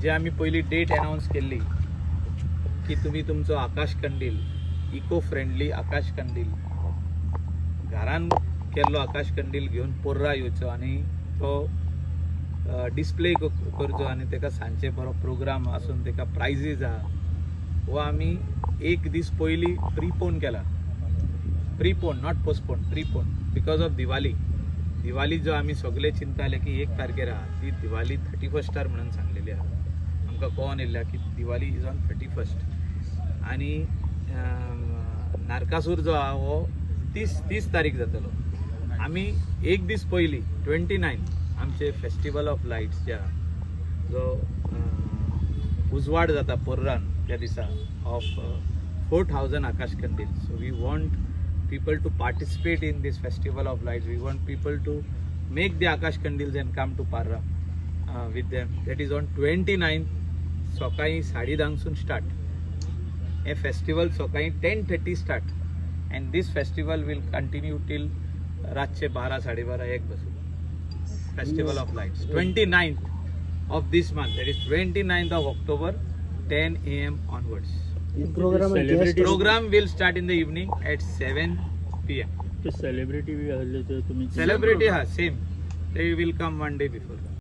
जे आमी पयली डेट अनावन्स केल्ली की तुमी तुमचो आकाश कंदील, इको फ्रेंडली आकाश कंदील, घरान केल्लो आकाश कंदील घेवन पोर्रा येवचो आनी तो डिस्प्ले करचो आनी ताका सांजचे बरो प्रोग्राम आसून ताका प्रायजीस आहा. हो आमी एक दीस पयलीं प्रिपोन केला. Prepone, not postpone, prepone because of Diwali. Diwali जो आमी सगळे चिंताले की 1 तारखेर आहा, ती दिवाली 31 म्हणून सांगलेली आहा. आमकां कळोन येयल्लें की दिवाली is on 31 आनी नारकासूर जो आहा हो 30 तारीख जातलो. आमी एक दीस पयलीं 29 आमचे फेस्टिवल ऑफ लायट्स जे आहा, जो उजवाड जाता पोर्रान त्या दिसा ऑफ 4,000 आकाश कंदील. So we want people to participate in this festival of lights. We want people to make the Akash Kandils and come to Parra with them. That is on 29th, सकाळी 10:30सून start. हे festival सकाळी 10:30 start and this festival will continue till रातचे 12, 12:30, 1 बसून. Festival of lights, 29th of this month, that is 29th of October, 10 a.m. onwards. Programme Program will start in the evening at 7 p.m. ते celebrity बी आहले ते तुमी Celebrity, ha, same. They will come one day before.